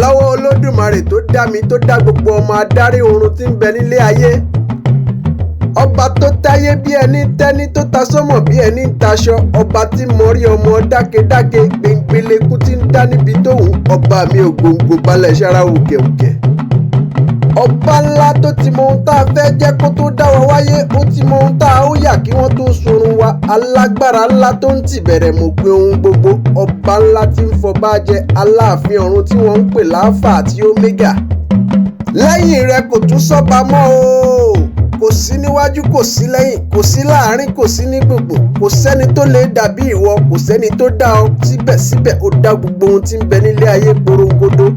Lọ́wọ́ Olódùmarè tó dá mi, tó dá gbogbo ọmọ adarí oorun tí ń bẹ nílé ayé. Ọba tó táyé bí ẹni tẹ́ni, tó ta sọ́mọ̀ bí ẹni ń taṣọ, ọba tí mo rí ọmọ dákedáke gbẹngbẹlẹ́kú tí ń dá níbi tóun, ọba mi ò gbòǹgbò balẹ̀ ṣara wùkẹ̀wùkẹ̀. Ọba ńlá tó ti mọ ohun tá a fẹ́ jẹ́ kó tó dá wa wáyé, ó ti mọ ohun tá a ó yà kí wọ́n tó sunrun wa, alágbára ńlá tó ń tìbẹ̀rẹ̀ mọ̀ pé ohun gbogbo, ọba ńlá tí ń fọba jẹ, aláàfin ọ̀run tí wọ́n ń pè láfà àti omega. Lẹ́yìn rẹ̀ kò tún sọ́ba mọ́ o. Kò sí níwájú, kò sí lẹ́yìn, kò sí láàrin, kò sí ní gbogbo. Kò sẹ́ni tó lè dàbí ìwọ, kò sẹ́ni tó dá ọ, síbẹ̀síbẹ̀ ó dá gbogbo ohun tí ń bẹ nílé ayé porongodo.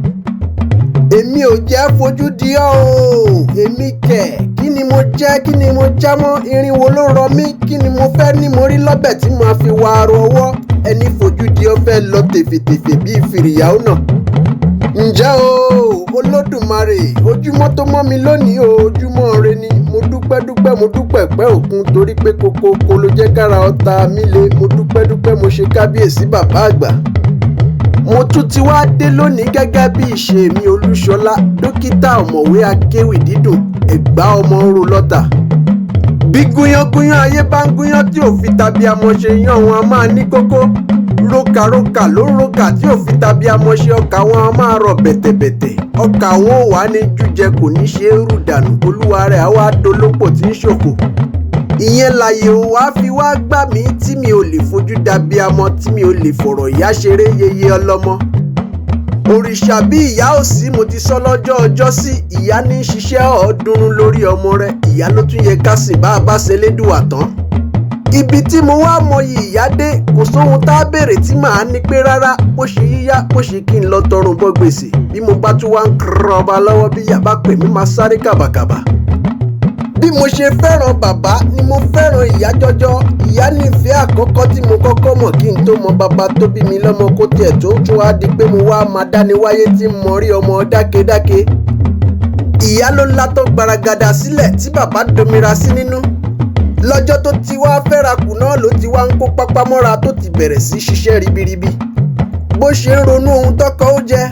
Èmi ò jẹ́ fojú di ọ́ o. Èmi kẹ̀, kí ni mo jẹ́? Kí ni mo já mọ́? Irin wo ló rọ mí? Kí ni mo fẹ́ ní mo rí lọ́bẹ̀ tí màá fi wa arọ ọwọ́? Ẹni fojú di ọ́ fẹ́ lọ tèfètèfè bíi fìrìyàwó náà. Ǹjẹ́ o, Olódùmarè, ojúmọ́ tó mọ́ mi lónìí o, ojúmọ́ ire ni. Mo dúpẹ́ dúpẹ́, mo dúpẹ́ pẹ́ òkun, torí pé kokoko ló jẹ́ kára ọ̀tá mi le. Mo dúpẹ́ dúpẹ́, mo ṣe kábíyèsí bàbá àgbà. Mo tún ti wá dé lónìí gẹ́gẹ́ bí ìṣe mi, Olúṣọlá, dókítà ọ̀mọ̀wé akéwì dídùn Ẹ̀gbá, ọmọ ń ro lọ́tà. Bí gúnyángúnyán ayé bá ń gúnyán tí ò fi tàbí amọ̀ ṣe yán wọn, a máa ní kókó. Rókàrókà ló ń rókà tí ò fi tàbí amọ̀ ṣe, ọkà wọn a máa rọ̀ bẹ̀tẹ̀bẹ̀tẹ̀. Ọkà wọn ò wá ní jújẹ, kò ní ṣe é rù dànù, olúwa rẹ̀ á wá dolópò tí ń ṣòfò. Ìyẹn láyé ò wá fi wá gbà mí tí mi ò lè fojú dàbí amọ̀, tí mi ò lè fọ̀rọ̀ ìyá ṣeré, yeye ọlọ́mọ. Òrìṣà bí ìyá ò sí, mo ti sọ lọ́jọ́ ọjọ́ sí. Ìyá ní í ṣiṣẹ́ 300 lórí ọmọ rẹ̀. Ìyá ló tún yẹ ká sìn bá a bá ṣe lédùwà tán. Ibi tí mo wá mọyì ìyá dé, kò sóhun tá a béèrè tí màá ní pé rárá. Bó ṣe yíyá, bó ṣe kí n lọ tọrùn bọ́ gbèsè, bí mo bá tún wá ń kọ́ ọba lọ́wọ́, bí ìyá bá pè mí, máa sáré kàbàkàbà. Bí mo ṣe fẹ́ràn bàbá ni mo fẹ́ràn ìyá jọjọ. Ìyá nífẹ̀ẹ́ àkọ́kọ́ tí mo kọ́kọ́ mọ̀ kí n tó mọ bàbá tó bí mi lọ́mọ, kó tiẹ̀ tó tún wá di pé mo wá máa dáni wáyé tí mo rí ọmọ dákedáke. Ìyá ló látọ́ gbaragada sílẹ̀ tí bàbá domira sí nínú. Lọ́jọ́ tó ti wá fẹ́rakù náà ló ti wá ń kó pápá mọ́ra, tó ti bẹ̀rẹ̀ sí ṣiṣẹ́ ribiribi. Bó ṣe ń ronú ohun tọ́kọ ó jẹ,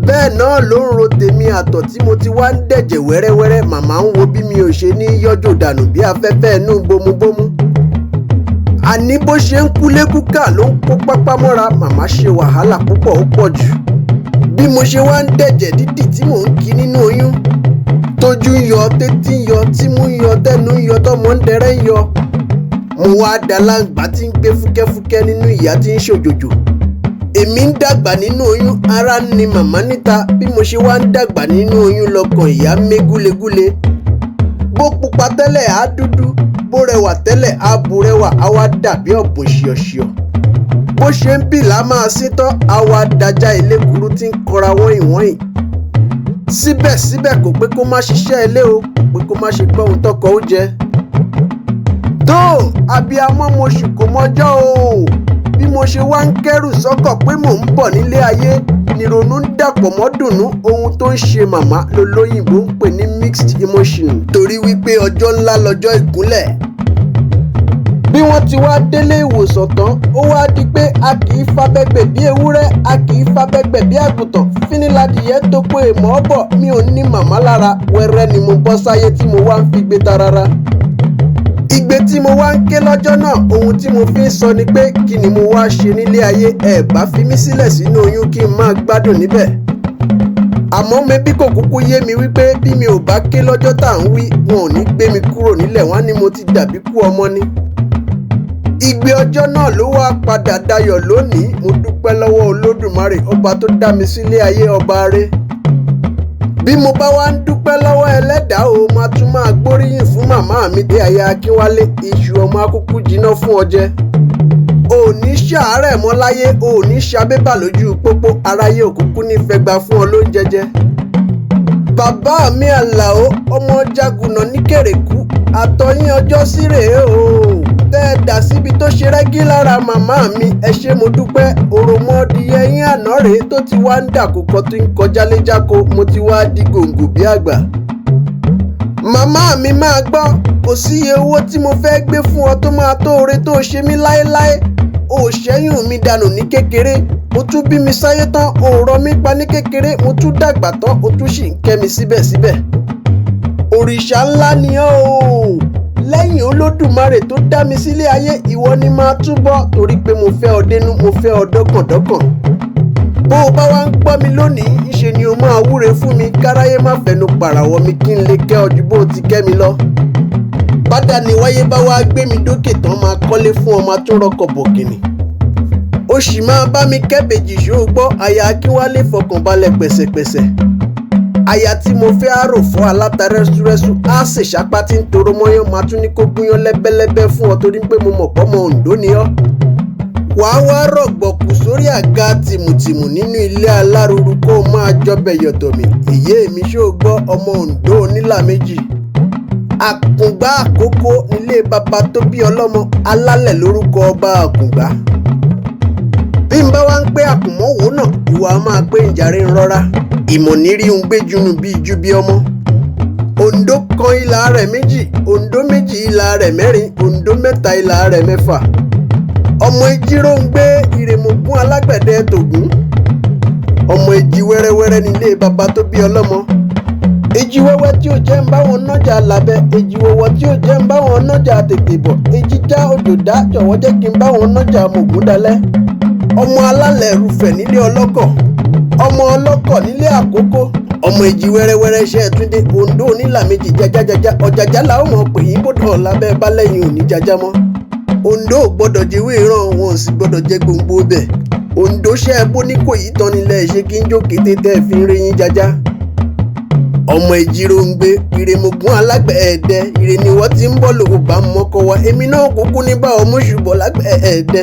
bẹ́ẹ̀ náà ló ń ro tèmi àtọ̀ tí mo ti wá ń dẹ̀jẹ̀ wẹ́rẹ́wẹ́rẹ́. Màmá ń wo bí mi ò ṣe ní yọ́jò dànù bí afẹ́fẹ́ inú bomubomu. Àní bó ṣe ń kúlé kúkà ló ń kó pápá mọ́ra. Màmá ṣe wàhálà púpọ̀, ó pọ̀ jù. Bí mo ṣe wá ń dẹ̀jẹ̀ dídì tí mò ń kí nínú oyún, tójú ń yọ, tétí ń yọ, tímú ń yọ, tẹnu ń yọ, tọmọ ń dẹrẹ́ ń yọ, mo wá dalangba tí ń gbé fúkẹ́fúkẹ́ nínú ìyá tí ń ṣòjòjò. Èmi ń dàgbà nínú oyún, ara ń ni màmá níta. Bí mo ṣe wá ń dàgbà nínú oyún lọkàn ìyá mé gúlegúle. Bó pupa tẹ́lẹ̀, á dúdú. Bó rẹwà tẹ́lẹ̀, á burẹ́wà, á wá dàbí ọ̀bùn ṣíọ̀ṣíọ̀. Bó ṣe ń bì lá máa síntọ́, á wá dájá elékuru tí ń kọra wọ́nyìn wọ́nyìn. Síbẹ̀síbẹ̀ kò pé kó má ṣiṣẹ́ ilé o, kò pé kó má ṣe gbọ́ ohun tọkọ ó jẹ. Tó abiyamọ mo ṣù kò mọjọ́ o. Bí mo ṣe wá ń kẹ́rù sọ́kọ̀ pé mò ń bọ̀ nílé ayé, nìrònú ń dàpọ̀ mọ́ dùnnú. Ohun tó ń ṣe màmá lolóyìnbó ń pè ní mixed emotion, torí wípé ọjọ́ ńlá lọ́jọ́ ìkúnlẹ̀. Bí wọ́n ti wá délé ìwòsàn tán, ó wá di pé a kì í fabẹ́gbẹ̀ bí ewúrẹ́, a kì í fabẹ́gbẹ̀ bí àgùntàn. Fíníladìyẹ tó pé èèmọ̀ bọ̀, mi ò ní màmá lára. Wẹ́rẹ́ ni mo bọ́ sáyé tí mo wá ń fi gbé tarara. Igbe tí mo wá ń ké lọ́jọ́ náà, ohun tí mo fi ń sọ ni pé kí ni mo wá ṣe nílé ayé? Ẹ bá fi mí sílẹ̀ sínú oyún kí n máa gbádùn níbẹ̀. Àmọ́ mebí kò kúkú yé mi wípé bí mi ò bá ké lọ́jọ́ tá à ń wí, wọn ò ní gbé mi kúrò nílẹ̀, wọ́n á ní mo ti dàbí kú ọmọ ni. Igbe ọjọ́ náà ló wá padà dayọ̀ lónìí. Mo dúpẹ́ lọ́wọ́ Olódùmarè, ọba tó dá mi sílé ayé, ọba rẹ̀. Bí mo bá wá ń dúpẹ́ lọ́wọ́ ẹlẹ́dàá o, máa tún máa gbóríyìn fún màmá mi dé aya Akínwálé. Iṣu ọmọ akúkú jiná fún ọ jẹ. O ò ní ṣàárẹ̀ mọ́ láyé, o ò ní ṣabébà lójú pópó, aráyé òkúkú nífẹ̀ẹ́ gba fún ọ lóúnjẹ jẹ. Bàbá mi Àlàó, ọmọ Jagunà ní Kèrèkú, àtọyín ọjọ́ sí rèé o. Tẹ́ ẹ dà síbi tó ṣe rẹ́gí lára màmá mi, ẹ ṣé, mo dúpẹ́. Òròmọdìyẹ yín àná rèé tó ti wá ń dàkúkọ tó ń kọjá léjáko, mo ti wá di gòǹgò bí àgbà. Màmá mi, máa gbọ́, kò sí iye owó tí mo fẹ́ gbé fún ọ tó máa tó oore tó ṣe mí láéláé. O ò ṣẹ́yún mi dànù ní kékeré. O tún bí mi sáyé tán, o rọ mí pa ní kékeré, mo tún dàgbà tán, o tún sì ń kẹ́ mi síbẹ̀síbẹ̀. Òrìṣà ńlá ni ọ́ o. Lẹ́yìn Olódùmarè tó dá mi sílé ayé, ìwọ ni máa túbọ̀ torí pé mo fẹ́ ọ dénú, mo fẹ́ ọ dọ́kàndọ́kàn. Bó o bá wá ń gbọ́ mi lónìí, ńṣe ni o máa wúre fún mi káráyé má fẹnu pàràwọ̀ mi kí n lè kẹ́ ọ ju bó o ti kẹ́ mi lọ. Bádà ni wáyé bá wá gbé mi dókè tán, máa kọ́lé fún ọmọ atúnrọ̀kọ̀ bọ̀gìnì. Ó sì máa bá mi kẹ́bejì ṣó gbọ́, aya Akínwálé fọkànbalẹ̀ pẹ̀sẹ̀pẹ̀sẹ̀. Aya tí mo fẹ́ àrò fún aláta rẹ́súrẹ́sú á sì ṣapá tí ń toró mọ́yán, máa tún ní kó gúnyán lẹ́bẹ́lẹ́bẹ́ fún ọ torí pé mo mọ̀ pọ́mọ Oǹdó ni ọ́. Wàá wá rọ̀gbọ̀kú sórí àga tìmùtìmù nínú ilé aláruru kó o máa jọbẹ̀ yọ̀tọ̀mí. Èyí mi ṣó gbọ́, ọmọ Oǹdó onílà méjì. Àkùngbá Àkókó nílé bàbá tó bí ọlọ́mọ, alálẹ̀ lórúkọ ọba Àkùngbá. Bí n bá wá ń pé àkùnmọ́wò náà, ìwà máa pé ìjàre ń rọra. Ìmọ̀ nírí ń gbé junu bí ijú bí ọmọ. Oǹdó kan ìlà rẹ̀ méjì, Oǹdó méjì ìlà rẹ̀ mẹ́rin, Oǹdó mẹ́ta ìlà rẹ̀ mẹ́fà. Ọmọ Ìjírò ń gbé Ìrèmọ̀gún alágbẹ̀dẹ tògún. Ọmọ Èjì wẹ́rẹ́wẹ́rẹ́ nílé bàbá tó bí ọlọ́mọ. Èjì wẹ́wẹ́ tí ò jẹ́ ń bá wọn nájà lábẹ́, èjì wọ̀wọ̀ tí ò jẹ́ ń bá wọn nájà tètè bọ̀, èjì já odò dá jọ̀wọ́ jẹ́ kí n bá wọn nájà mògún dalẹ̀. Ọmọ alálẹ̀ rufẹ̀ nílé ọlọ́kọ̀, ọmọ ọlọ́kọ̀ nílé Àkókó. Ọmọ Èjì wẹ́rẹ́wẹ́rẹ́ iṣẹ́ Túndé, Oǹdó onílà méjì jajajaja, ọ̀jàjà là ó mọ̀ pé yín bòdò lábẹ́ bálẹ̀yìn òní jaja mọ́. Oǹdó ò gbọ́dọ̀ jẹ́wé ìran, wọn ò sì gbọ́dọ̀ jẹ gbòǹgbò bẹ̀. Oǹdó ṣẹ́ ẹ bó ní kò yí tán nílẹ̀ ṣe kí n jó kété tẹ́ ẹ fi ń rí yín jaja. Ọmọ Ìjírò ń gbé Ìrèmọ̀gún alágbẹ̀ẹ́dẹ, ìrè ni wọ́n ti ń bọ̀ lò bá mọ́kọ wa, èmi náà kúkú ní bá ọmú ṣùbọ̀ lágbẹ̀ẹ́dẹ.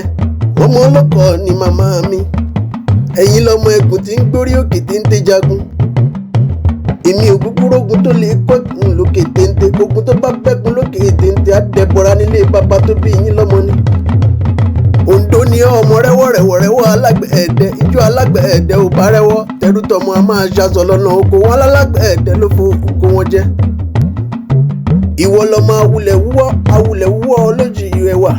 Ọmọ ọlọ́kọ̀ ni màmá mi, ẹ̀yin lọmọ ẹkùn tí ń gbórí òkè téńté jagun. Èmi ò kúkú rógun tó lè kọ́kùn lókè téńté, ogun tó bá bẹ́kun lókè téńté á dẹbọra nílé bàbá tó bí yín lọ́mọ ni. Oǹdó ni ọmọ rẹ́wọ́ rẹ́wọ́ rẹ́wọ́ alágbẹ̀ẹ́dẹ, ijó alágbẹ̀ẹ́dẹ ò bá rẹ́wọ́, tẹrútọmọ a máa ṣaṣọ lọ́nà oko wọn alágbẹ̀ẹ́dẹ ló fo oko wọn jẹ. Ìwọ lọmọ awulẹ̀ wúwọ́, awulẹ̀ wúwọ́ olójì ẹwà.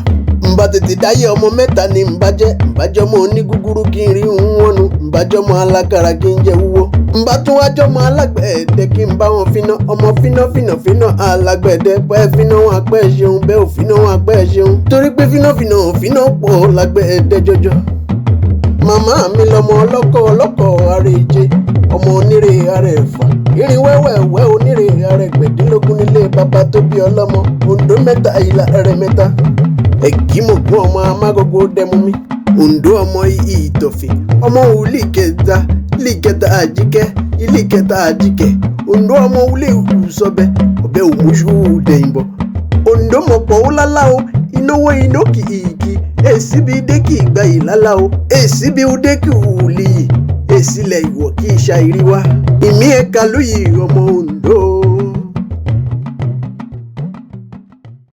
Ǹbá tètè dáyé ọmọ mẹ́ta ni ǹbá jẹ́, ǹbá jọmọ onígúgúrú kí n rí ń wọ́nu, ǹbá jọmọ alákàrà kí n jẹ wúwo. Ǹbá tún wá jọmọ alágbẹ̀ẹ́dẹ kí n bá wọn finá, ọmọ finá fínà fínà alágbẹ̀ẹ́dẹ, pẹ́ finá wọn apẹ́ ṣeun, bẹ́ẹ̀ ò finá wọn apẹ́ ṣeun. Torí pé fínà fínà fínà pọ̀ lágbẹ̀ẹ́dẹ jọjọ. Màmá mi lọmọ ọlọ́kọ̀ ọlọ́kọ̀ ara èje, ọmọ onírè ara ẹ̀fà, irin wẹ́wẹ́wẹ́ onírè ara ẹgbẹ̀dínlógún nílé bàbá tó bí ọlọ́mọ, Oǹdó mẹ́ta ìlà rẹ̀ mẹ́ta. Ẹ̀gímògún ọmọ amágogo dẹmu mi, Oǹdó ọmọ ìtọ̀fẹ̀, ọmọ òwúlì kẹta, ilé kẹta àjíkẹ́, ilé kẹta àjíkẹ́, Oǹdó ọmọ òwúlì ìsọbẹ, ọbẹ̀ òmùṣù dẹ̀yìnbọ̀. Oǹdó mọ̀pọ̀ ó lálá o, ìnáwó iná kìkì, èsì bíi dé kì í gba ìlálá o, èsì bíi dé kì í lì yìí, èsì lẹ̀ ìwọ̀ kì í ṣàìrí wa. Ìmí ẹ̀ka lóyè ọmọ Oǹdó.